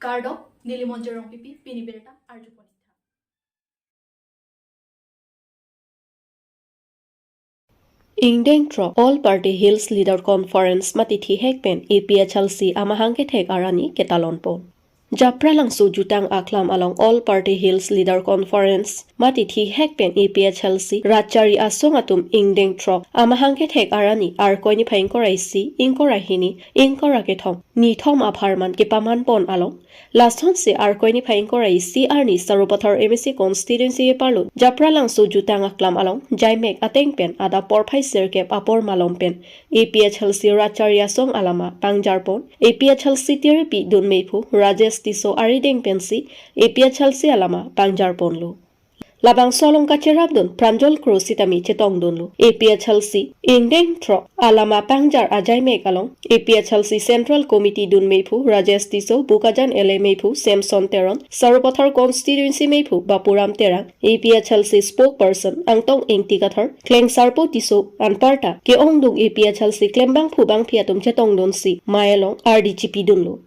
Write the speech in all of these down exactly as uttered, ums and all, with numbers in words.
Kardom, neli Monjir Rongpipi, pini birta arjupon-ik tha. Ingdeng throk All Party Hills Leader Conference mate thihek pen A P H L C amahang kethek arni ketalonpon. Japralangso jutang aklam along All Party Hills Leader Conference mate thihek pen A P H L C Ratchari Asong atum ingdeng throk amahang kethek arni Arkoi niphai ingkoi ra isi, ingkoi ra hini, ingkoi ra kethom, nithom apharman kepamanpon along, lasonsi Arkoi niphai ingkoi ra isi arni Sarupathar M A C constituency keparlo Japralangso jutang aklam along jaimek ateng pen adap porphai sirkep apor malom pen A P H L C Ratchari Asong alama pangjarpon, A P H L C tiripi dun mephu Rajesh Tisso arideng pensi A P H L C alama pangjarponlo. Labangso along kacherapdun Pranjal Kro sitame chetongdunlo. A P H L C ingdeng throk alama pangjar ajaimek along A P H L C Central Committee dun mephu Rajesh Tisso, Bokajan L A mephu Samson Teron, Sarupathar constituency mephu Bapuram Terang, A P H L C spokesperson Angtong Ingti Kathar, Klengsarpo Tisso anparta ke-ongdung A P H L C klembangphu bangphi atum chetongdunsi mei along ardi chipidunlo.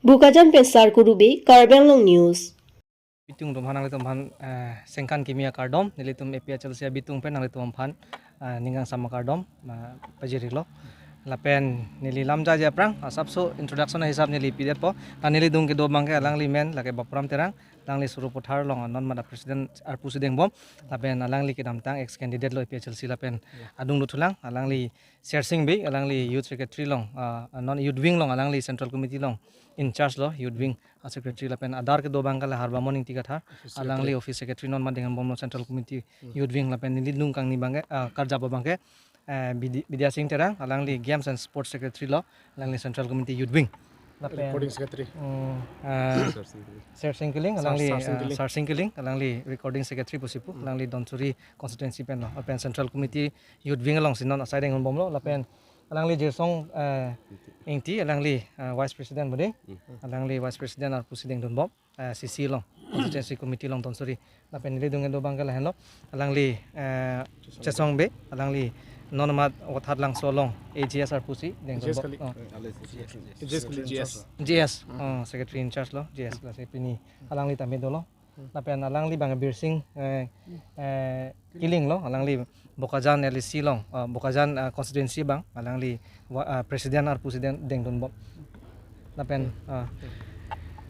Bokajan pen Sarkuru Bey, Karbi Anglong News. Abitung atum aphan, nanglitum aphan, eh, sengkan kimi akardom, nelitum A P H L C abitung pen nanglitum aphan, eh, ning kangsam akardom, eh, pajir-iklo. Lapen neli lamjai aphrang, asapso introduction ahisap neli pidetpo. Ta neli adung kedo abangke alangli men, lake Bapuram Terang, alangli Sarupathar along non mada president arpu si dengbom. Lapen alangli kedamtang ex candidate lo A P H L C lapen adung dothulang, alangli Sersing Bey, alangli youth secretary along, ah, non youth wing along, alangli central committee along in charge lo, youth wing a secretary lapen adar kedo abangke la Harbamon Ingti Kathar, alangli office secretary non mada dengponbomlo central committee youth wing lapen neli adung kangni abangke, ah, karjap abangke, eh, Bidi-, Bidya Sing Terang, alangli games and sports secretary lo, alangli central committee youth wing. Lapen, recording secretary. Mm, eh, Sersing Killing. Sersing Killing, Sar-, alangli, Sersing eh, Killing. Sersing Killing, alangli recording secretary pusi pu, alangli Dhansiri constituency pen lo, lapen central committee youth wing alongsi non asai dengbomlo, lapen alangli Jirsong, eh, Ingti, alangli, eh, vice president bodi, alangli vice president arpu si dengdunbom, eh, C C along, constituency committee along Dhansiri. Lapen neli adung kedo abangke lahenlo, alangli, eh, Chesong Bey, alangli non mat Vothatlangso along A G S arpu si deng G S dun kali. Oh. G S kali, G S. G S, oh, secretary in charge lo, G S lasi pini alangli tame dolo. Lapen alangli abang Birsing, eh, eh, Killing lo, alangli Bokajan L A C along, eh, Bokajan, eh, constituency abang, alangli wa-, eh, president arpu si deng, dengdunbom. Lapen, ah.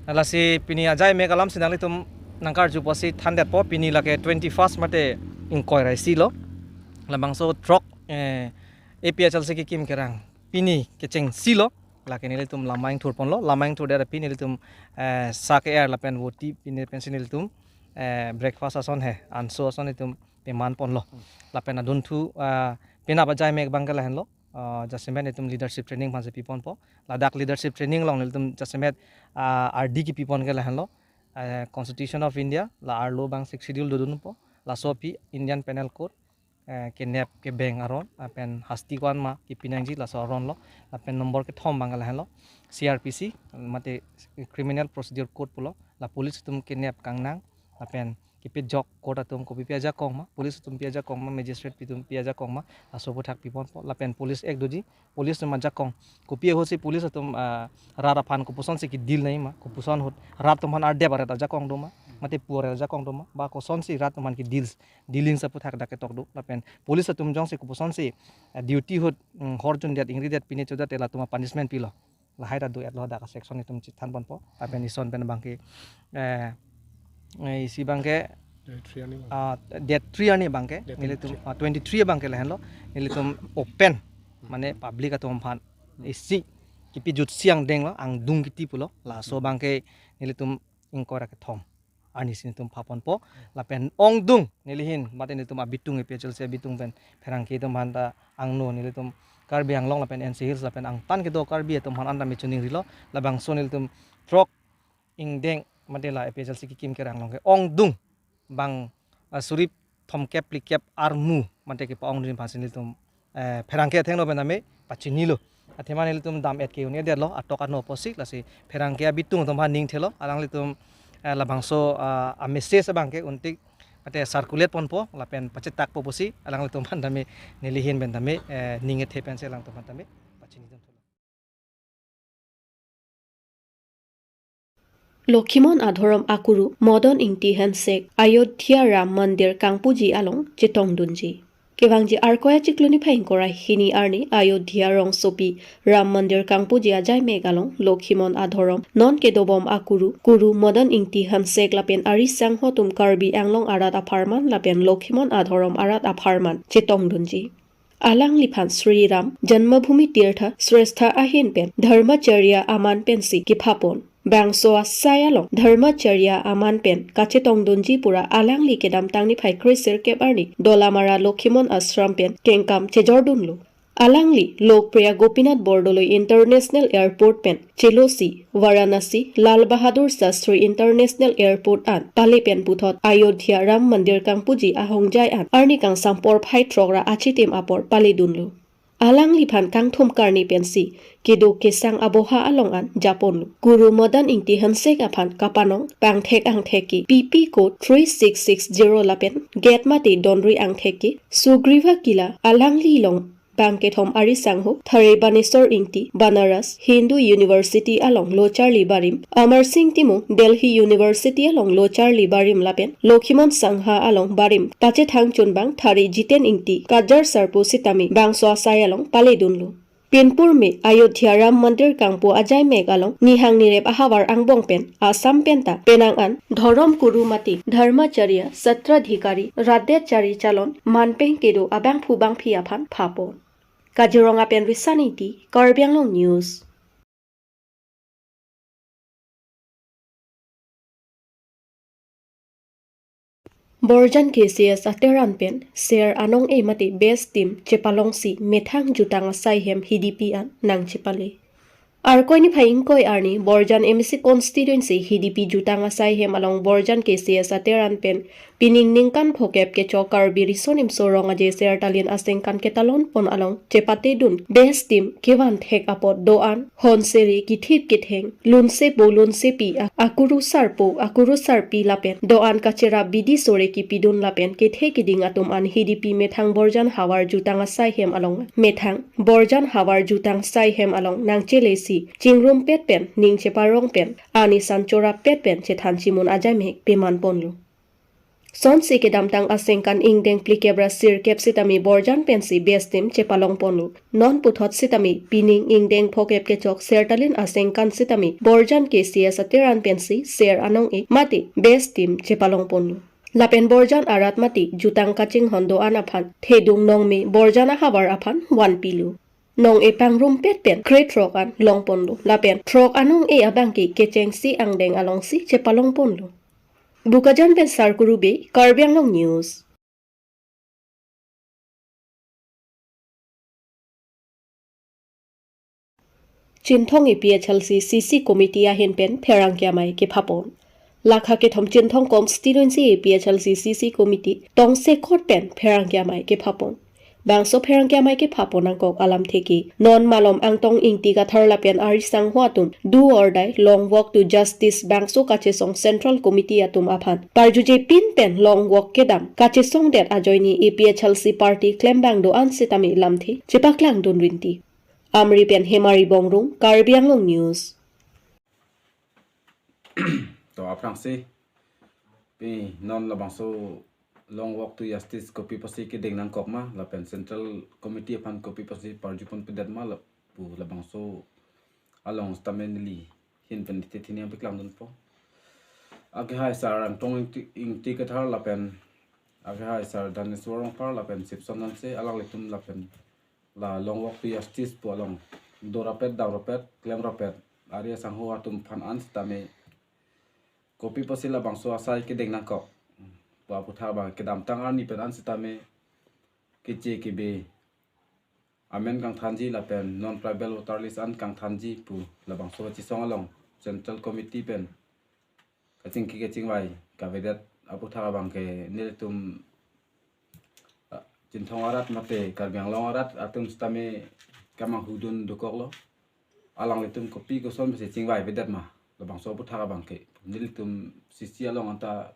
Lasi pini ajaimek alamsi nanglitum nangkarju apotsi thandetpo, pini lake twenty-first mate ingkoi ra isi lo. Labangso throk, eh, A P H L C kekim kerang pini kechengsi lo. Lake nelitum lama ingthurponlo, lama ingthurdet aphi nelitum, eh, sa ke-er lapen voti pine pensi nelitum, eh, breakfast ason he, anso ason nelitum pemanponlo. Lapen adunthu, ah, penap ajaimek abangke lahenlo. Ah, jasemet nelitum leadership training aphansi piponpo. Ladak leadership training along nelitum jasemet, ah, ardi kepipon ke lahenlo. Eh, Constitution of India, la arlo abang Sixth Schedule dodunpo. Laso aphi Indian Penal Code, eh, kenep kebeng aron, lapen hasti ko-an ma kepi nangji laso aron lo. Lapen nombor kethom abangke lahenlo. C R P C, mate Criminal Procedure Code pulo. La police atum kenep kangnang, lapen kepajok court atum kopi pi ajakong ma, police atum pi ajakong ma, magistrate pi atum pi ajakong ma, laso aphuthak piponpo, lapen Police Act doji, police atum ajakong. Kopi ahutsi police atum, ah, rat aphan kopusonsi ke-deal nangji ma, kopuson ahut rat atum aphan ardep aret ajakong do ma, mate pu aret ajakong do ma, ba kosonsi rat atum aphan ke-deal, dealing si aphuthak dak ketok do, lapen police atum jongsi kopusonsi, ah, duty ahut, mm, hor jundet, ingridet, pine chodet, latum a-punishment pilo. Lahai ta do-etlo, dak a-section itum chethanponpo. Lapen ison pen abangke, eh, eh, isi abangke, Date three arni abang. Ah, date three arni abangke, Date nelitum, twenty-three. Ah, twenty-three abangke lahenlo, nelitum open, mane public atum aphan, isi, kepajutsi angdeng lo, angdung kiti pulo, laso abangke nelitum ingkoi ra kethom arnisi nelitum phaponpo, lapen ongdung neli ahin, mate nelitum abitung A P H L C abitung pen pherangke atum aphan ta angno nelitum Karbi Anglong lapen N C Hills lapen angtan kedo Karbi atum aphan anta me choningrilo, labangso nelitum throk ingdeng mate la A P H L C kekim kerang along ke ongdung bang, ah, suri thomkep phlikep armu mate kepa-ongdun aphansi nelitum, eh, pherangke athengno pen tame pachinilo. Athema nelitum dam-et ke un-edetlo, atok ano apotsi, lasi pherangke abitung atum aphan ning thelo, alanglitum, eh, labangso, ah, a-message abangke untik mate circulate ponpo, lapen pachetakpo pusi, alanglitum aphan tame neli ahin pen tame, eh, ning ethe pensi alangtum aphan tame pachinidun thelo. Lokhimon adhorom akuru Madan Ingti Hanse Ayodhya Ram Mandir kangpuji along chetongdunji. Kevangji Arkoi achiklo niphai ingkoi ra hini arni Ayodhya rongsopi Ram Mandir kangpuji ajaimek along Lokhimon adhorom non kedobom akuru kuru Madan Ingti Hanse lapen ari sangho atum Karbi Anglong arat apharman lapen Lokhimon adhorom arat apharman chetongdunji. Alangliphan Sri Ram Janmabhoomi Tirtha Srestha ahin pen Dharmacharya aman pensi kephapon. Bangso asai along Dharmacharya aman pen kachetongdunji pura alangli kedamtang niphai kre sirkep arni Dolamara Lokhimon Ashram pen kengkam chejordunlo. Alangli Lokpriya Gopinath Bordoloi International Airport pen chelosi Varanasi Lal Bahadur Shastri International Airport an pale pen puthot Ayodhya Ram Mandir kangpuji ahongjai an arni kangsam porphai throk ra achitim apor paledunlo. Alangliphan kangthum karni pensi kedo kesang aboha along an japonlo. Kuru Madan Ingti Hanse aphan kapanong pangthek angthek ke P P code three six six zero lapen gate mate donri angthek ke Sugriva Kila alangli along bang kethom ari sangho Thare Baneswar Ingti Banaras Hindu University along locharli barim, Amar Singh Timung Delhi University along locharli barim lapen Lokhimon Sangha along barim pachethang chunbang Thare Jiten Ingti Kajar Sarpo sitame bangso asai along paledunlo. Pinpur me Ayodhya Ram Mandir kangpu ajaimek along nihang nirep ahavar angbong pen Assam penta penang an dhorom kuru mate Dharmacharya Satradhikari Radhyachari Chalon manpeng kedo abangphu bangphi aphan phapon. Kaziranga pen Risan Ingti, Karbi Anglong News. Borjan K C S ateran pen ser anong-e mate best team chepalongsi methang jutang asai hem hidipi an nangchepale. Arkoi niphai ingkoi arni Borjan M A C constituency hidipi jutang asai hem along Borjan K C S ateran pen pining ningkan phokep kechok Karbi Riso Nimso Rong Aje Sertalin Asengkan ketalon pon along chepatedun best team kevan thek apot do-an, honsere, kithip ketheng, lunsepo lunsepi, ak-, akuru sarpo akuru sarpi lapen do-an kacherap bidi sore kipidun lapen kethe keding atum an hidipi methang Borjan havar jutang asai hem along methang Borjan havar jutang asai hem along nangchelesi chingrumpet pen ning cheparong pen ani san chorappet pen chethan chimun ajaimek peman ponlo. Sonsi kedamtang Asengkan ingdeng phlikep ra sirkep sitame Borjan pensi best team chepalong ponlo. Non puthot sitame pining ingdeng phokep kechok Sertalin Asengkan sitame Borjan K C S ateran pensi ser anong-e mate best team chepalong ponlo. Lapen Borjan arat mate jutang kachinghon do-an aphan thedung nongme Borjan ahavar aphan vanpilo. Nong-e pangrumpet pen kre throk an longponlo. Lapen throk anong-e abangke kechengsi angdeng alongsi chepalong ponlo. Bokajan pen Sarkuru Bey, Karbi Anglong News. Chinthong A P H L C C C Committee ahin pen pherangke amei kephapon. Lakha kethom Chinthong constituency A P H L C C C Committee tongsekot pen pherangke amei kephapon. Bangso pherangke amei kephapon nangkok alamthe ke non Malom Angtong Ingti Kathar lapen ari sangho atum Do or Die Long Walk to Justice bangso kachesong Central Committee atum aphan parjuje pin pen long walk kedam kachesongdet ajoine A P H L C party klembang do-an sitame lamthe chepaklangdun rinti. Amri pen Hemari Bongrung, Karbi Anglong News. To aphrangsi pi non labangso Long Walk to Justice kopi pusi kedeng nangkok ma lapen Central Committee aphan kopi pusi parjupon pedet ma lapu labangso along sitame neli ahin pen titi thini paklangdunpo. Akehai Sar Angtong Ingti, Ingti Kathar lapen akehai Sar Daneswar Rongphar lapen Sipson Hanse alanglitum lapen la Long Walk to Justice pu along dorapet daurapet klemrapet ari sangho atum aphan an sitame kopi pusi labangso asai kedeng nangkok pu aputhak abang kedamtang arni pen an sitame keche kebe amen kangthanji lapen non tribal voter list an kangthanji pu labangso kachesong along Central Committee pen kachingki kachingvai kavedet aputhak abangke nelitum, ah, Chinthong arat mate Karbi Anglong arat atum sitame kamanghudun dokoklo. Alanglitum kopi koson pusi chingvaivedet ma labangso aputhak abangke nelitum C C along anta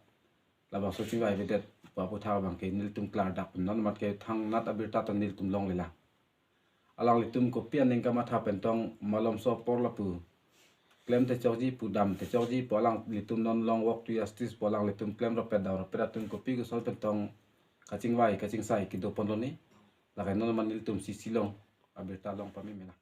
labangso chingvaivedet pu aputhak abangke nelitum klardak non matke thangnat abirta ta nelitum longlelang. Alanglitum kopi aning kamatha pen tong malomso apor lapu klem te chokji pu, dam te chokji pu, alanglitum non long walk to justice pu alanglitum klem ropet, dam ropet atum kopi koson pen tong kachingvai kachingsai kedo ponlone. Lake non ma nelitum C C along abirta long pameme lang.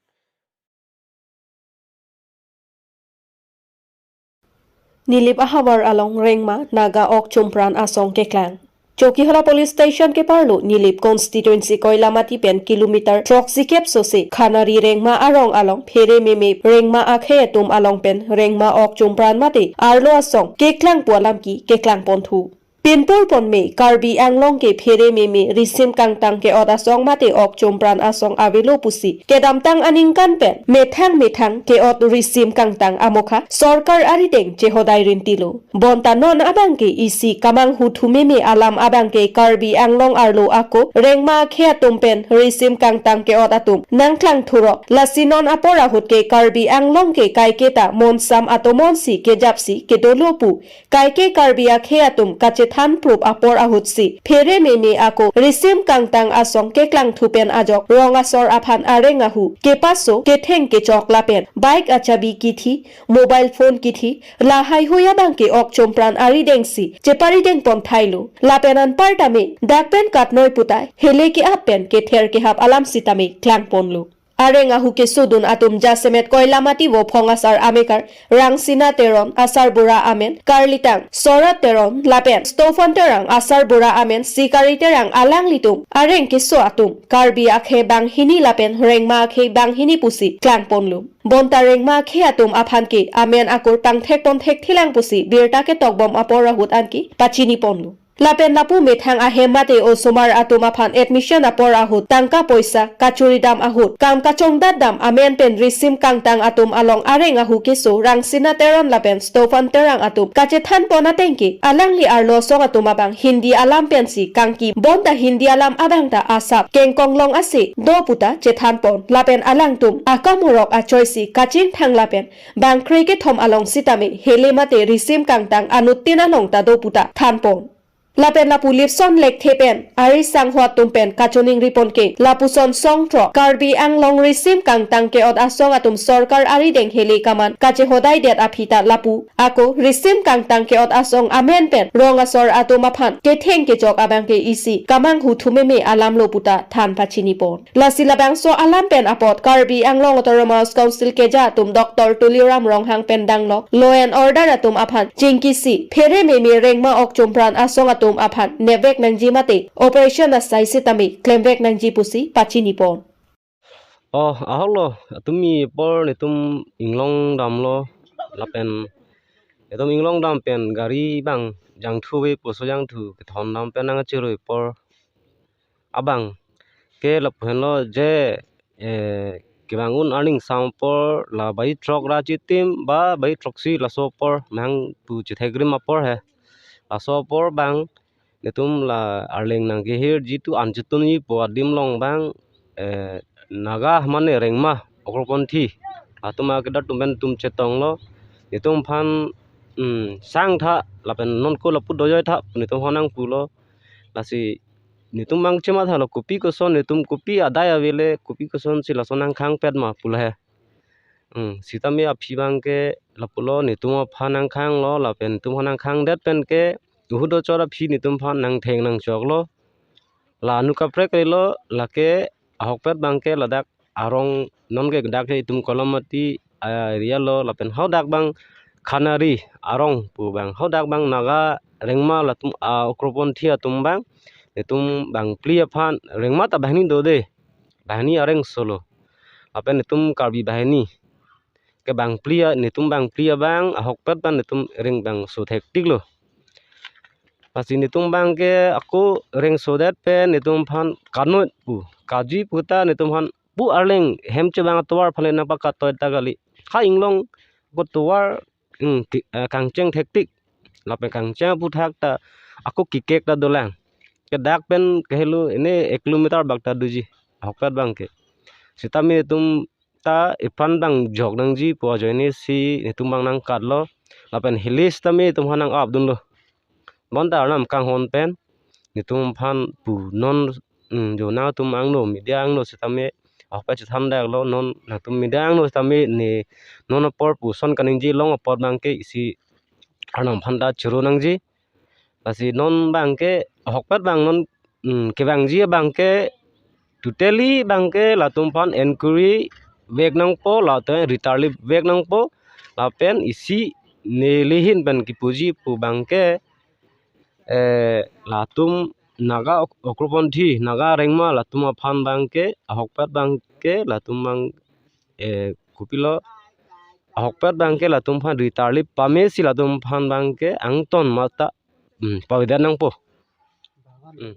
Nilip ahavar along rengma Naga ok chumpran asong keklang. Chokihola Police Station keparlo Nilip constituency Koilamati pen kilometer throksi kep sose Khanari rengma arong along phere meme rengma akhei atum along pen rengma ok chumpran mate arlo asong keklang pu alam ke keklang ponthu. Pinpur ponme Karbi Anglong ke phere meme risim kangtang ke-ot asong mate ok chumpran asong avelo pusi kedamtang aningkan pen methang methang ke-ot risim kangtang amokha sorkar arideng chehodai rintilo. Bonta non abang ke isi kamanghu thu meme alam abang ke Karbi Anglong arlo ako rengma akhei atum pen risim kangtang ke-ot atum nangklang thurok. Lasi non apor ahut ke Karbi Anglong ke kaiketa monsam atomonsi kejapsi kedolo pu kaike Karbi akhei atum kachethan prup apor ahutsi phere meme ako risim kangtang asong keklang thu pen ajok rong asor aphan areng ahu kepaso ketheng kechok lapen bike achabi kithi, mobile phone kithi, lahai hui abang ke ok chumpran aridengsi cheparideng ponthailo. Lapen anparta me dak pen katnoi puta hele ke-ap pen kether kehap alam sitame klang ponlo. Areng ahu kesodun atum jasemet Koilamati vo phong asar amekar Rangsina Teron, asar bura amen Karlitang Sorat Teron lapen Stofan Terang, asar bura amen Sikari Terang alanglitum areng keso atum Karbi akhei banghini lapen rengma akhei banghini pusi klang ponlo. Bonta rengma akhei atum aphan ke amen akur pangthek ponthek thilang pusi birta ketok bom apor ahut anke pachini ponlo. Lapen lapu methang ahem mate osomar atum aphan admission apor ahut tangka poisa kachuri dam ahut kam kachongdat dam amen pen risim kangtang atum along areng ahu keso Rangsina Teron lapen Stofan Terang atum kachethan pon ateng ke alangli arlo asong atum abang Hindi alam pensi kangki bonta Hindi alam abang ta asap kengkong long ase do puta chethan pon lapen alangtum akamorok achoisi kachingthang lapen bangkre kethom along sitame hele mate risim kangtang anuttin along ta do puta than pon. Lapen lapu Lipson Lekthe pen ari sangho atum pen kachiningri pon ke lapuson songthrok Karbi Anglong risim kangtang ke-ot asong atum sorkar arideng hele kaman kachehodai det aphi ta lapu ako risim kangtang ke-ot asong amen pen rong asor atum aphan ketheng kechok abang ke isi kamanghu thu meme alam lo puta than pachini pon. Lasi labangso alam pen apot Karbi Anglong Autonomous Council keja atum Doctor Tuliram Ronghang pen danglok law and order atum aphan chingkisi phere meme rengma ok chumpran asong atum aphan nepvek nangji mate operation asai sitame klemvek nangji pusi pachini pon. Oh, ahok lo, atumi apor netum inglong damlo, lapen netum inglong dam pen gari bang jangthu ve puso jangthu kethon dam pen nangchirui apor abang ke lapu henlo je, eh, kevang un arning sam apor la bai throk ra chitim ba bai throksi laso apor nang pu chithek rim apor he. Laso apor bang netum la Arleng nangkehirji tu an chitunji pu adim along bang, eh, Naga mane rengma okroponthi atum akedo atum pen tum chetonglo. Netum aphan, mm, sangtha lapen nonko lapu dojoi tha netum aphan nangpulo. Lasi netum bang chematha lo kopi koson netum kopi adai avele kopi kosonsi lason nangkhangpet ma pulo he. Hmm, sitame aphi bang ke lapulo netum aphan nangkhanglo lapen netum aphan nangkhangdet pen ke uhut dochor aphi netum aphan nangtheng nangchoklo. La anu kaprek lo lake ahokpet bang ke ladak arong non ke dak ke itum Koilamati, ah, area lo lapen hadak bang Khanari arong pu bang hadak bang Naga rengma latum, ah, okroponthi atum bang netum bangphli aphan rengma ta banghini do de, banghini areng solo. Lapen netum Karbi banghini ke bangphli a, netum bangphli abang ahokpet bang netum reng bangso thektik lo. Lasi netum bang ke ako rengsodet pen netum aphan kanot pu kaji puta netum aphan pu Arleng hem chevang atovar aphan le nangpakatoi ta kali. Ha inglong ako tovar, hmm, ki, eh, kangcheng thektik. Lapen kangcheng aputhak ta ako kikek ta dolang. Ke dak pen kehelo ene ek kilometer bak ta doji ahokpet bang ke. Sitame netum ta iphan bang jok nangji pu ajoine si netum bang nangkatlo. Lapen hilis tame netum aphan nang-ap dunlo. Bonta arnam kanghon pen netum aphan pu non, mm, jo nangtum angno media angno sitame ahokpet chethan daklo. Non nangtum midang no sitame ne non apor puson kaningje long apot abangke isi Arnam aphan ta choro nangji. Lasi non abangke ahokpet abang non, mm, kevangji abangke totally abangke latum aphan enquiry vek nangpo, latum ritarlip vek nangpo, lapen isi neli ahin pen kipuji pu abangke, eh, latum Naga ok-, okroponthi, Naga rengma latum aphan abangke, ahokpet abangke latum abang, eh, kopilo, ahokpet abangke latum aphan ritarlip pamesi latum aphan abangke angton mata, mm, pavedet nangpo. Mm.